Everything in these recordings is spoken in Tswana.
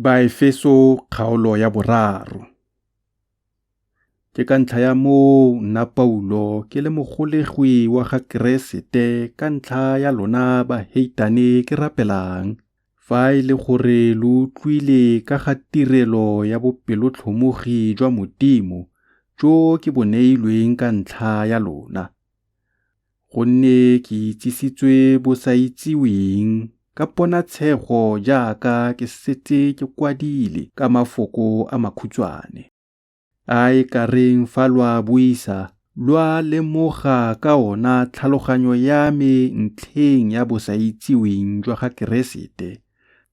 Baefeso kgaolo ya boraro. Ke ka ntlha ya moo nna Paulo ke le mogolegwi wa ga Keresete ka ntlha ya lona baheitane ke rapelang, fa e le gore lo utlwile ka ga tirelo ya bopelotlhomogi jwa Modimo jo ke bo neilweng ka ntlha ya lona. Gonne ke itsisitswe bosaitsiweng ka ponatshego jaaka ke setse ke kwadile ka mafoko a makhutshwane, a e ka reng fa lo a buisa lwa lemoga ka ona tlhaloganyo ya me ntlheng ya bosaitsiweng jwa ga Keresete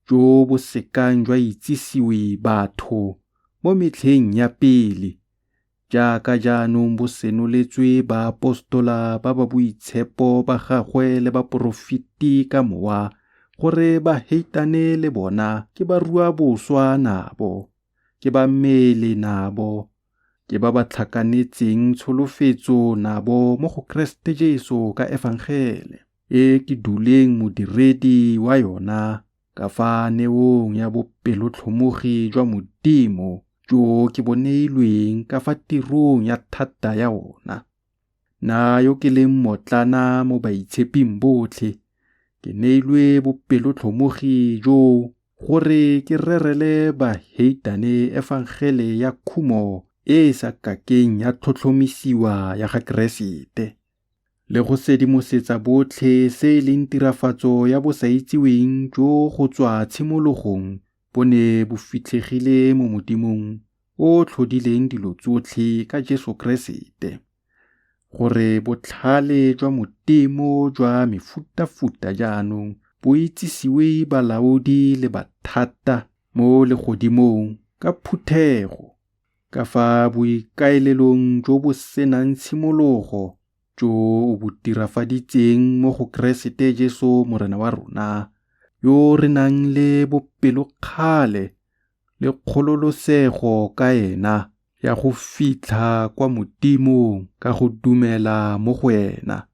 jo bo sekang jwa itsisiwe batho mo metlheng ya pele jaaka jaanong bo senoletswe baapostola ba ba boitshepo ba gagwe le baporofeti ka Mowa gore baheitane le bona ke baruaboswa nabo, ke ba mmele nabo, ke ba ba tlhakanetseng tsholofetso nabo mo go Keresete Jesu ka Efangele, e ke duleng modiredi wa yona ka fa neong ya bopelotlhomogi jwa Modimo jo ke bo neilweng ka fa tirong ya thata ya ona. Nna yo ke leng mmotlana mo baitsheping botlhe, ke neilwe bopelotlhomogi joo gore ke rerele baheitane efangele ya khumo e e sa kakeng ya tlhotlhomisiwa ya ga Keresete, le go sedimosetsa botlhe se e leng tirafatso ya bosaitsiweng jo go tswa tshimologong bo ne bo fitlhegile mo Modimong o o tlhodileng dilo tsotlhe ka Jesu Keresete, gore botlhale jwa Modimo jwa mefutafuta jaanong bo itsisiwe balaodi le bathata mo legodimong ka phuthego, ka fa boikaelelong jo bo senang tshimologo jo o bo dirafaditseng mo go Keresete Jesu Morena wa rona, yo re nang le bopelokgale le kgololosego ka ena ya go fitlha kwa Modimong ka go dumela mo go ena.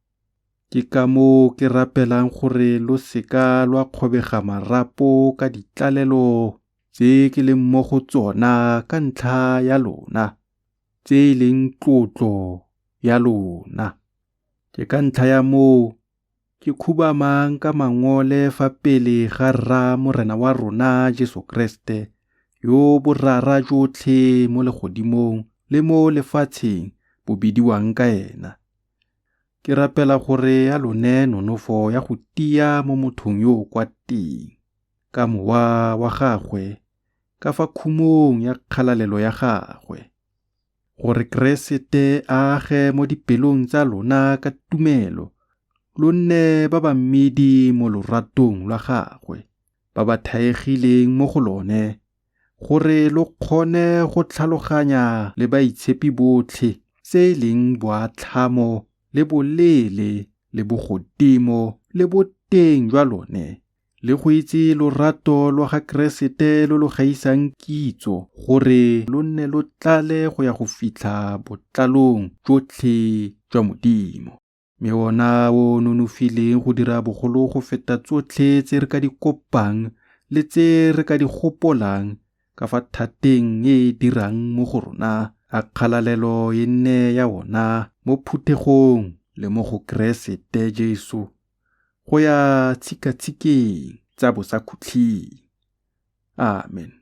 Ke ka moo ke rapelang gore lo seka lwa kgobega marapo ka ditlalelo tse ke leng mo go tsona ka ntlha ya lona, tse e leng tlotlo ya lona. Ke ka ntlha ya moo ke khubamang ka mangole fa pele ga Rra Morena wa rona Jesu Kreste, yo borara jotlhe mo legodimong le mo lefatsheng bo bidiwang ka ena. Ke rapela gore a lo neye nonofo ya go tia mo mothong yo o kwa teng, ka mowa wa gagwe, ka fa khumong ya kgalalelo ya gagwe. Gore Keresete a age mo dipelong tsa lona ka tumelo, lo nne ba ba mmidi mo loratong lwa gagwe, ba ba thaegileng mo go lone, gore lo kgone go tlhaloganya le baitshepi botlhe se e leng boatlhamo le boleele le bogodimo le boteng jwa lone, le go itse lorato lwa ga Keresete lo lo gaisang kitso gore lo nne lo tlale go ya go fitlha botlalong jotlhe jwa Modimo. Mme ona o nonofileng go dira bogolo go feta tsotlhe tse re ka di kopang le tse re ka di gopolang ka fa thateng e e dirang mo go rona, a kgalalelo e nne ya ona mo phuthegong le mo go Keresete Jesu go ya tshikatshikeng tsa bosakhutleng. Amen.